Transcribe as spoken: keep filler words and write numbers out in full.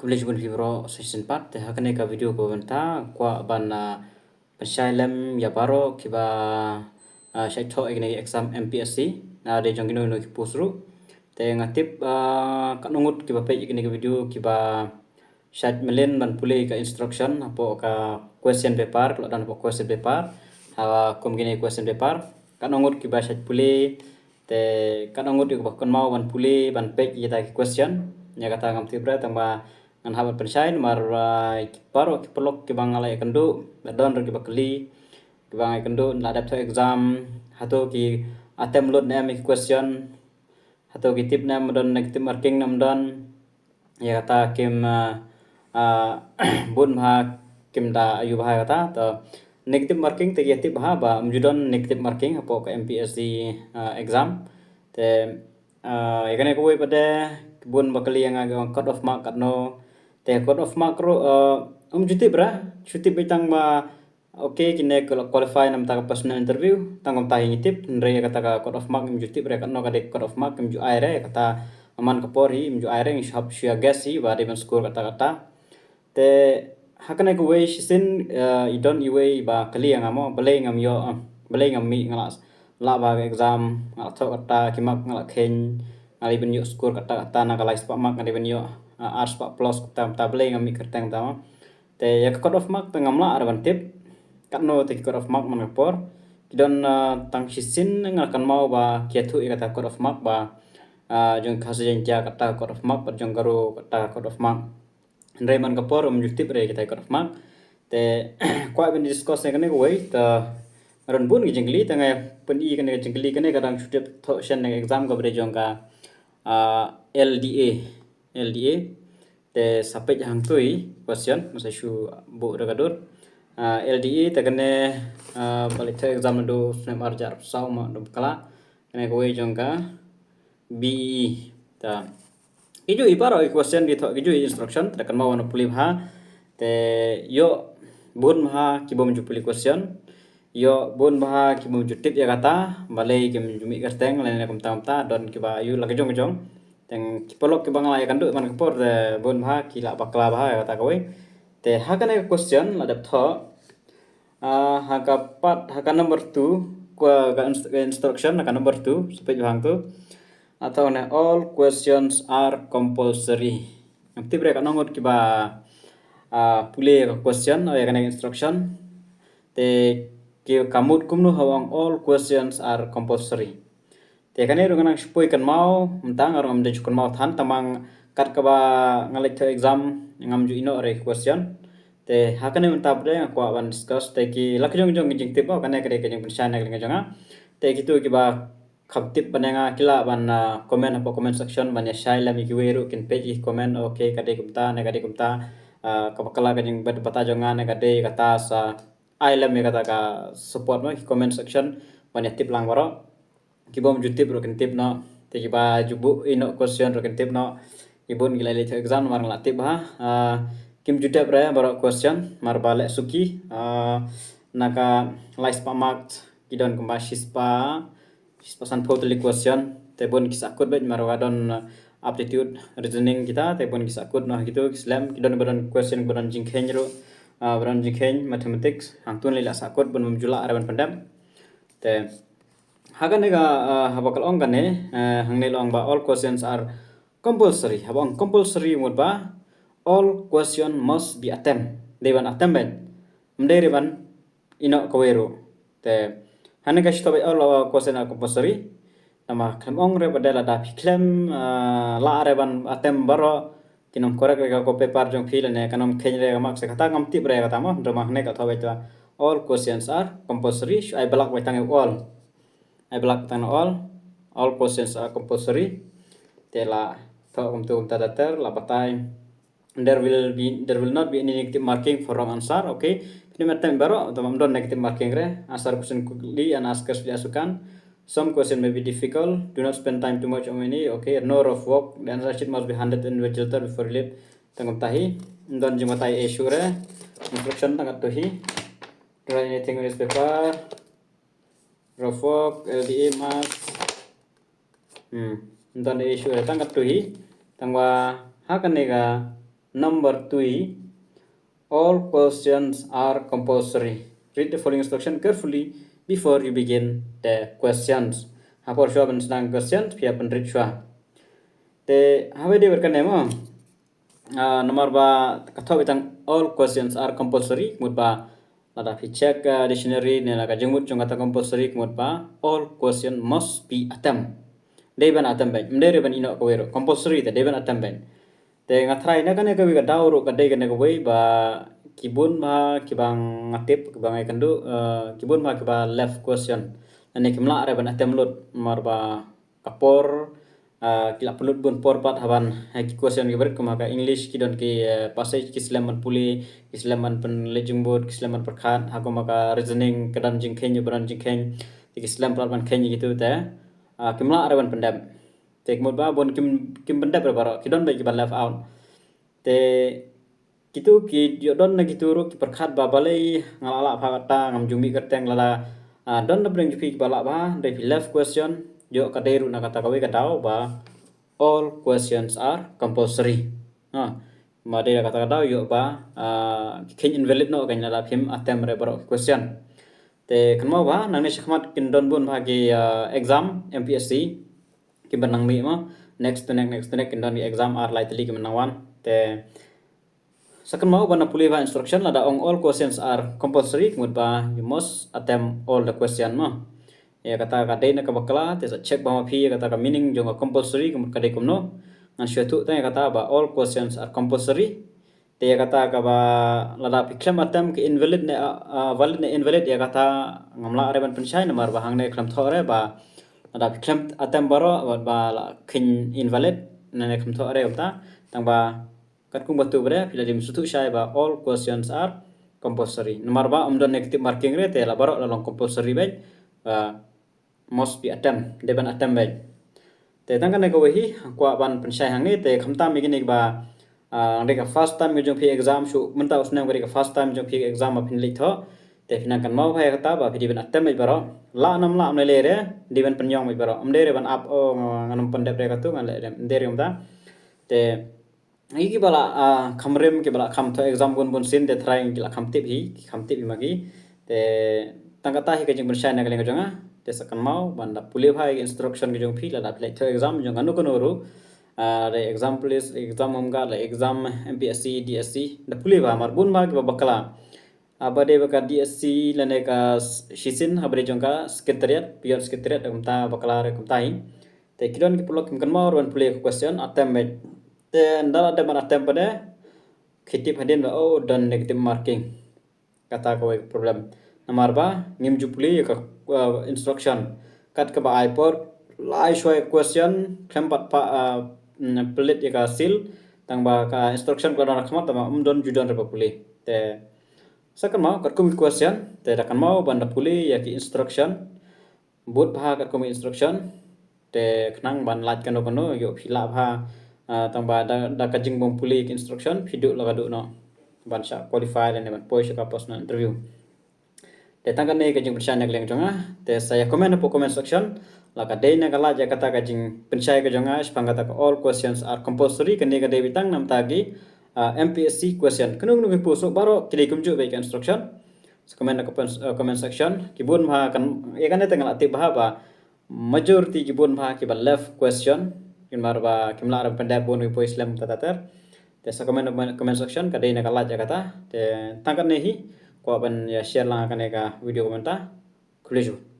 Khublei shibun phi baroh sa shisien pat, te ha kane ka video kaba mynta kwah ban, ah, pynshai lem ïa baroh kiba, ah, shait thoh ïa kane ka exam M P S C. Ah, dei jong kino kino ki post ruh. Te nga tip, ah, katno ngut kiba peit ïa kane ka video kiba shait mlien ban pule ka instruction hapoh ka question paper, ka la don hapoh question paper. Ha kum kine question paper, katno ngut kiba shait pule, te katno ngut kiba kynmaw ban pule, ban peit ïa kita ki question. Ïa kata ngam tip re, tangba ngan hap ban pynshai namar, ah, ki baroh ki paralok kiba nga la ïakynduh, la don ruh kiba kylli, kiba nga ïakynduh, la dep thoh exam, hato ki attempt lut ne em ïa ki question, hato ki tip ne em, don negative marking ne em don. Ïa kata kim, ah, ah, bun bha kim da ïoh bha ïa kata. To negative marking te ki tip bha ba ym ju don negative marking hapoh ka M P S C, ah, exam. Te, ah, ïa kane kawei pat de, bun ba kylli ïa nga ki ong cut off mark katno. Te cut off mark ruh, ah, ym ju tip re, shu tip beit tang ba okay, kine ki la qualify na bynta ka personal interview, tang kumta hi ngi tip, hynrei ïa kata ka cut off mark ngim ju tip re katno ka dei cut off mark, ngim ju ai re, ïa kata man ka por hi, ngim ju ai re, ngi shu hap shu ïa guess hi ba dei ban score kata kata. Te ha kane kawei shisien, eh, i don iwei ba kylli ïa nga mo, balei ngam ïoh, eh, balei ngam mih, nga la lah bha ka exam, nga la thoh kata ki mark, nga la kheiñ, nga la dei ban ïoh score kata kata, na ka lai spah mark nga dei ban ïoh, eh, ar spah plus kata, kata balei ngam mih kyrteng kata mo. Te ïa ka cut off mark te ngam lah re ban tip katno te ki cut off mark man ka por. Ki don, ah, tang shisien nga kynmaw ba ki ïathuh ïa kata cut off mark ba, ah, jong ka Khasi Jaiñtia kata cut off mark, bad jong Garo kata cut off mark. Hynrei man ka por ym ju tip re kita cut off mark. Te kwah ban discuss ïa kane kawei, te nga don bun ki jingkylli, te nga pyni kane ka jingkylli, kane ka dang shu dep thoh shen na ka exam kaba dei jong ka, ah, L D A, L D A. Te sa peit hangtei question, nga sa shu buh da ka dur. Ah, L D A te kane, ah, ba leit thoh exam naduh snem ar hajar arphew saw ma dum kala. Kane kawei jong ka B E E. Te kijuh i baroh i question ki thoh, kijuh i instruction, te kynmaw ban pule bha. Te ïoh bun bha ki bym ju pule question. Ïoh bun bha ki bym ju tip ïa kata, balei kim ju mih kyrteng lane kumta kumta, don kiba ïoh la ka jong ka jong. Tang ki paralok kiba nga la ïakynduh man ka por te bun bha ki la bakla bha ïa kata kawei. Te ha kane ka question la dep thoh, ah, ha ka part, ha ka number two, ka, ka inst-, ka instruction ha ka number two, sa peit bha hangtei. La thoh ne all questions are compulsory. Ngam tip re katno ngut kiba, ah, pule ka question, oh, ïa kane ka instruction. Te ki ka mut kumno haba ong all questions are compulsory. Te kane ruh nga nang shu poi kynmaw, mynta nga ruh ngam dei shu kynmaw than, tang ba kat kaba nga leit thoh exam ngam ju ïoh re question. Te ha kane mynta pat de nga kwah ban discuss, te ki la ka jong jong ki jingtip, oh, kane ka dei ka jingpynshai na ka liang jong nga. Te kito kiba kham tip ban ïa nga ki lah ban, ah, comment hapoh comment section, ban ïa shai lem ïa kiwei ruh kin peit ïa ki comment, okay, ka dei kumta ne ka dei kumta, ah, kaba kylla ka jingbat bata jong nga ne ka dei kata, sa ai lem ïa kata ka support mo, ki comment section, ban ïa tip lang baroh. Ki bym ju tip ruh kin tip noh. Te kiba ju buh ïa noh question ruh kin tip noh. Ki bun ki la leit thoh exam namar nga la tip bha. Ah, kim ju dep re baroh question, namar ba leh suki. Ah, na ka lai spah mark ki don kumba shispah, shispah sanphew tylli question. Te bun ki sahkut beit namar ba don, ah, aptitude, reasoning kita, te bun ki sahkut noh kito ki slem, ki don ba don question ba don jingkheiñ ruh, ah, ba don jingkheiñ mathematics, hangtun lei la sahkut, bun bym ju lah re ban pyndep. Te ha kane ka, ah, haba ka la ong kane, eh, hangne la ong ba all questions are compulsory. Haba ong compulsory mut ba all question must be attempt. Dei ban attempt beit. Ym dei re ban ïoh kawei ruh. Te hangne ka shitom beit all, ah, question are compulsory. Namar khlem ong re ba dei lada phi khlem, ah, lah re ban attempt baroh, kin ym correct re ka paper jong phi lane kan ym kheiñ re ka mark, sa kata ngam tip re kata mo, hynrei ma hangne ka thoh beit ba all questions are compulsory, shu ai blak beit tang ïa u all. Ai blak tang na all, all questions are compulsory. Te la thoh kumtu kumta da ter, la batai. There will be, there will not be any negative marking for wrong answer, okay. Phi nym attempt baroh, te ym don negative marking re. Answer question quickly and ask carefully as you can. Some question may be difficult. Do not spend time too much on any, okay. No rough work. The answer sheet must be handed in with shelter before you leave. Tang kumta hi. Ym don jingbatai issue re. Instruction tang katto hi. Do not anything with this paper. Rough work, L D A, maths. Hmm. Ym don issue re, tang katto hi. Tang ba ha kane ka Number three, all questions are compulsory. Read the following instruction carefully before you begin the questions. Ha por shuwa ban sdang question, phi hap ban read shuwa. Te haba dei bad kane mo, ah, namar ba ka thoh beit tang all questions are compulsory, ka mut ba lada phi check, ah, dictionary ne la ka jingmut jong kata compulsory, ka mut ba all question must be attempt. Dei ban attempt beit, ym dei re ban ïeh noh kawei ruh, compulsory te dei ban attempt beit. Te nga tharai na kane kawei ka daw ruh ka dei kane kawei ba ki bun bha kiba nga tip, kiba nga ïakynduh, eh, ki bun bha kiba left question. Lane kim lah re ban attempt lut namar ba ka por, ah, ki la pynlut bun por pat ha ban, ha ki question kiba rit kum ha ka English ki don ki, eh, passage ki slem ban pule, ki slem ban pynleit jingmut, ki slem ban pyrkhat, ha kum ha ka reasoning ka don jingkheiñ, ba don jingkheiñ, te ki slem pat ban kheiñ ïa kitu te, ah, kim lah re ban pyndep. Te ka mut ba bun kim, kim pyndep re baroh, ki don beit kiba left out. Te kitu ki ïoh don na kitu ruh ki pyrkhat ba balei nga la lah bha kata, ngam ju mih kyrteng, lada, ah, don na pdeng jong phi kiba lah bha, hynrei phi left question, ïoh ka dei ruh na kata kawei ka daw ba all questions are compulsory. Ha, ma dei na kata ka daw ïoh ba, ah, ki kheiñ invalid noh kein lada phim attempt re baroh ki question. Te kynmaw ba nangne shakhmat kin don bun bha ki, ah, exam M P S C kiban nang mih mo. Next to next, next to next kin don ki exam ar lai tylli kiban nang wan. Te sa kynmaw ban da pule bha instruction, lada ong all questions are compulsory, ka mut ba you must attempt all the question mo. Ïa kata ka dei na kaba kla, te sa check bha ma phi ïa kata ka meaning jong ka compulsory, ka mut ka dei kumno. Ngan shu ïathuh tang ïa kata ba all questions are compulsory. Te ïa kata kaba lada phi khlem attempt, ka invalid ne, ah, ah, valid ne invalid, ïa kata ngam lah re ban pynshai namar ba hangne khlem thoh re ba lada phi khlem attempt baroh bad ba la kheiñ invalid, nangne khlem thoh re kumta. Tang ba katkum ba tu ba re phi la dim shu ïathuh shai ba all questions are compulsory. Namar ba ym don negative marking re te la baroh la long compulsory beit, ba must be attempt, dei ban attempt beit. Te tang kane kawei hi kwah ban pynshai hangne, te khamtam ïa kine ba, ah, dei ka first time ka jong phi exam, shu mynta u snem ka dei ka first time jong phi exam ba phin leit thoh. Te phi nang kynmaw bha ïa kata ba phi dei ban attempt beit baroh. Lah nam lah ym lei lei re, dei ban pynïong beit baroh. Ym dei re ban ap, oh, ngan ym pyndep re katu, ngan leh re, ym dei re kumta. Te ngi kiba la, ah, kham rim, kiba la kham thoh exam bun bun sien, te tharai ngi la kham tip hi, kham tip hi ma ki. Te tang kata hi ka jingpynshai na ka liang ka jong nga. Te sa kynmaw ban da pule bha ïa ki instruction ka jong phi lada phi leit thoh exam jong kano kano ruh. Ah, lada exam police, exam home guard, lada exam M P S C, D S C, da pule bha, namar bun bha kiba bakla. Haba dei ba ka D S C lane ka s-, shisien, haba dei jong ka secretariat, peon secretariat, da kumta bakla re kumta hi. Te ki don ki paralok kim kynmaw ruh ban pule ka question, attempt beit. Te ynda la dep ban attempt pat de, ki tip hadien ba, oh, don negative marking. Kata kawei ka problem. Namar ba ngim ju pule ïa ka, uh, instruction. Kat kaba ai por, la ai shuwa ïa ka question, khlem pat pa, uh, mm, pynleit ïa ka seal, tang ba ka instruction ka la don ha khmat, tang ba ym don ju don re ba pule. Te sa kynmaw, katkum ki question, te da kynmaw ban da pule ïa ki instruction. Bud bha katkum instruction, te khnang ban lait kano kano, ïoh phi lah bha, ah, tang ba da, da ka jingbym pule ki instruction, phi duh la ka duh noh ban shah qualify lane ban poi sha ka personal interview. Te tang kane ka jingpynshai na ka liang jong nga, te sa ïa comment hapoh comment section, la ka dei ne ka lait ïa kata ka jingpynshai ka jong nga, shaphang kata ka all questions are compulsory, kane ka dei beit tang namar ki, ah, M P S C question. Kano kano ki post baroh, ki dei kumjuh beit ka instruction. Sa comment na ka comment, uh, comment section. Ki bun bha kan, ïa kane te nga la tip bha ba majority ki bun bha kiba left question. Namar ba kim lah re pyndep, bun ki poi slem ta ta ter. Te sa comment na comment section, ka dei na ka lait ïa kata. Te tang kane hi, kwah ban ïa share lang kane ka video kumta. Khublei shibun.